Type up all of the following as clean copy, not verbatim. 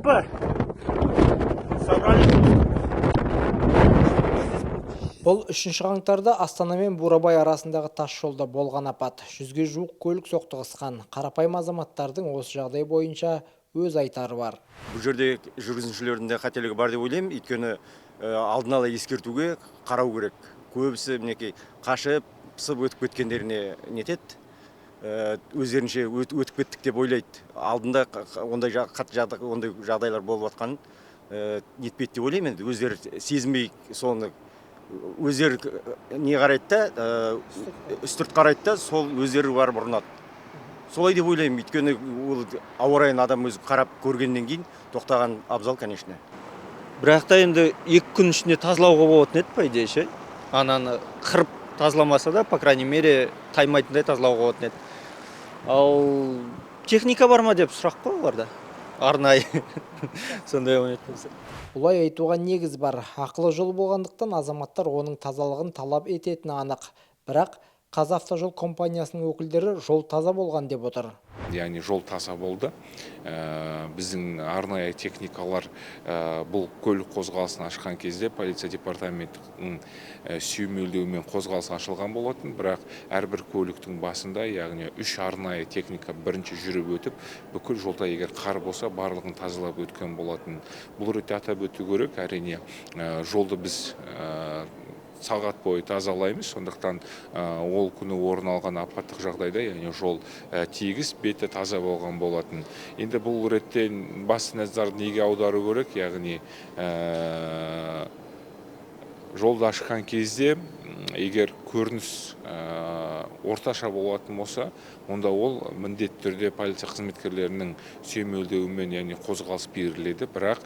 ДТП. Собрали. Бұл 3 қаңтарда Астана мен Бурабай арасындағы тас жолда болған апат. 100-ге жуық көлік соқтығысқан. Қарапайым азаматтардың осы жағдай бойынша өз айтары бар. Бұл жерде жүргізушілердің де қателігі бар деп ойлаймын, өйткені алдын ала ескертуге қарау керек. Көбісі, мінекей, қашып пысып өтіп кеткендеріне нетеді, өздерінше өтіп кеттік деп ойлайды. Алдында ондай қатты жағдай, ондай жағдайлар болып жатқанын нетпейді деп ойлаймын. Енді өздері сезінбей, соны өздері не қарайды да, үстірт қарайды да, сол өздері барып ұрынады. Солай деп ойлаймын, өйткені ол ауа райын адам өзі қарап көргеннен кейін тоқтаған абзал, конечно. Бірақ та енді 2 күн ішінде тазалауға болатын еді, по идее, ше. Ананы қырып тазаламаса да, по крайней мере, таймайтындай тазалауға болатын еді. Ал техника бар ма деп сұрақ қой оларда, арнайы сондай болса. Бұлай айтуға негіз бар. Ақылы жол болғандықтан, азаматтар оның тазалығын талап ететіні анық. Бірақ «Қазавтожол» компаниясының өкілдері жол таза болған деп отыр. Яғни жол таза болды. Біздің арнайы техникалар бұл көлік қозғалысын ашқан кезде полиция департаментінің сүйемелдеуімен қозғалыс ашылған болатын. Бірақ әрбір көліктің басында, яғни үш арнайы техника бірінші жүріп өтіп, бүкіл жолда егер қар болса, барлығын тазалап өткен болатын. Бұл ретте атап өту керек, әрине, жолды біз сағат бойы тазалаймыз. Сондықтан ол күні орын алған апаттық жағдайда, яғни жол тегіс, беті таза болған болатын. Енді бұл ретте басты назарды неге аудару керек? Яғни жолды ашқан кезде егер көрініс орташа болатын болса, онда ол міндетті түрде полиция қызметкерлерінің сүйемелдеуімен, яғни қозғалыс беріледі. Бірақ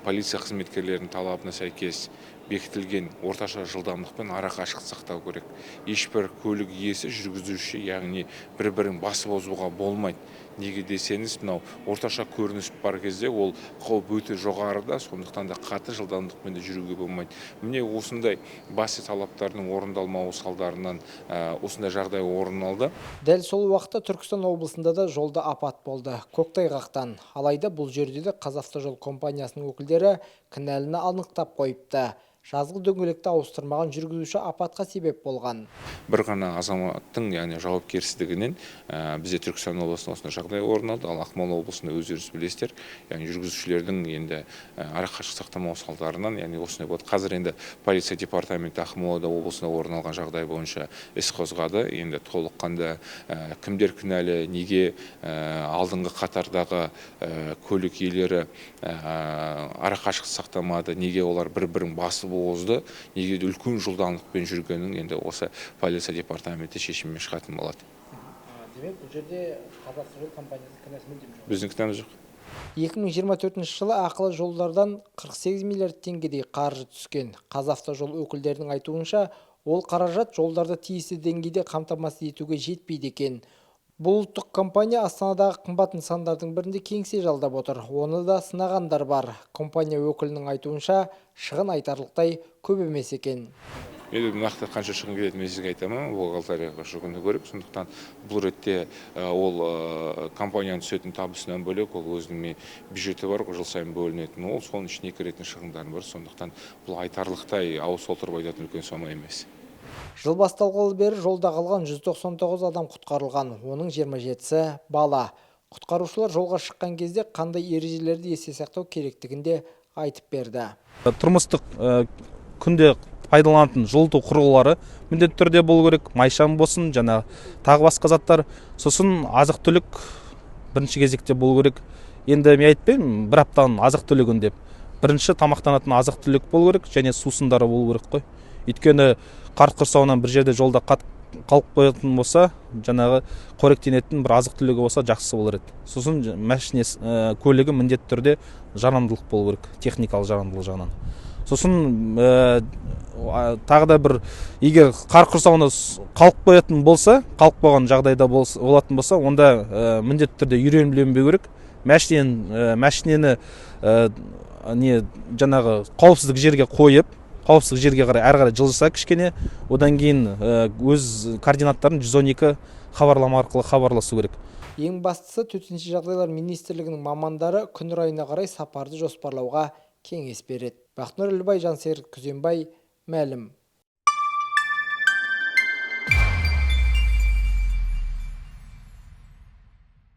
полиция қызметкерлерінің талабына сәйкес бекітілген орташа жылдамдықпен ара қашықтық сақтау керек. Ешбір көлік иесі, жүргізуші, яғни бір бірін басып озуға болмайды. Неге десеңіз, мынау орташа көрініс бар кезде ол қауіп өте жоғары да, сондықтан да қатты жылдамдықпен де жүруге болмайды. Міне, осындай басты талаптардың орындалмауы салдарынан осындай жағдай орын алды. Дәл сол уақытта Түркістан облысында да жолда апат болды. Көктайғақтан. Алайда бұл жерде де «Қазавтожол» компаниясының өкілдері кінәліні анықтап қойыпты. Жазғы дөңгелекті ауыстырмаған жүргізуші апатқа себеп болған. Бір ғана азаматтың, яғни жауапкерсіздігінен бізде Түркістан облысында осындай жағдай орын алды. Ал Ақмола облысында, өздеріңіз білесіздер, яғни жүргізушілердің енді арақашықтық сақтамау салдарынан, яғни осындай болды. Қазір енді полиция департаменті Ақмола облысында орын алған жағдай бойынша іс қозғады. Енді толыққанды кімдер кінәлі, неге алдыңғы қатардағы көлік иелері арақашықтық сақтамады, неге олар бір бірін басып озды, неге үлкен жылдамдықпен жүргенін енді осы полиция департаменті шешіммен шығатын болады. Демек, бұл жерде «Қазавтожол» компаниясының кінәсі мүлдем жоқ. Біздің кінәміз жоқ. 2024 жылы ақылы жолдардан 48 миллиард теңгедей қаржы түскен. «Қазавтожол» өкілдерінің айтуынша, ол қаражат жолдарды тиісті деңгейде қамтамасыз етуге жетпейді екен. Бұл ұлттық компания Астанадағы қымбат нысандардың бірінде кеңсе жалдап отыр. Оны да сынағандар бар. Компания өкілінің айтуынша, шығын айтарлықтай көп емес екен. Енді нақты қанша шығын келетінін мен сізге айта алмаймын, бухгалтерияға жүгіну керек. Сондықтан бұл ретте ол компанияның түсетін табысынан бөлек, ол өзінің бюджеті бар ғой, жыл сайын бөлінетін, ол соның ішіне кіретін шығындардың бірі. Сондықтан бұл айтарлықтай, ауыз толтырып айтатын үлкен сома емес. Жыл басталғалы бері жолда қалған 199 адам құтқарылған, оның 27-сі бала. Құтқарушылар жолға шыққан кезде қандай ережелерді есте сақтау керектігін де айтып берді. Тұрмыстық күнде пайдаланатын жылыту құрылғылары міндетті түрде болу керек, майшам болсын, жаңа тағы басқа заттар. Сосын азық түлік бірінші кезекте болу керек. Енді мен айтпаймын бір аптаның азық түлігін деп, бірінші тамақтанатын азық түлік болу керек және сусындары болу керек қой. Өйткені қар құрсауынан бір жерде жолда қалып қоятын болса, жаңағы қоректенетін бір азық түлігі болса, жақсы болар еді. Сосын машинесі, көлігі міндетті түрде жарамдылық болу керек, техникалық жарамдылық жағынан. Сосын тағы да бір, егер қар құрсауында қалып қоятын болса, қалып қойған жағдайда болатын болса, онда міндетті түрде үйренбеу керек. Машинені не, жаңағы қауіпсіздік жерге қойып, қауіпсіз жерге қарай әрі қарай жылжыса кішкене, одан кейін өз координаттарын 112 хабарлама арқылы хабарласу керек. Ең бастысы, Төтенше жағдайлар министрлігінің мамандары күн райына қарай сапарды жоспарлауға кеңес береді. Бақтынұр Әлібай, Жансерік Күзембай, Мәлім.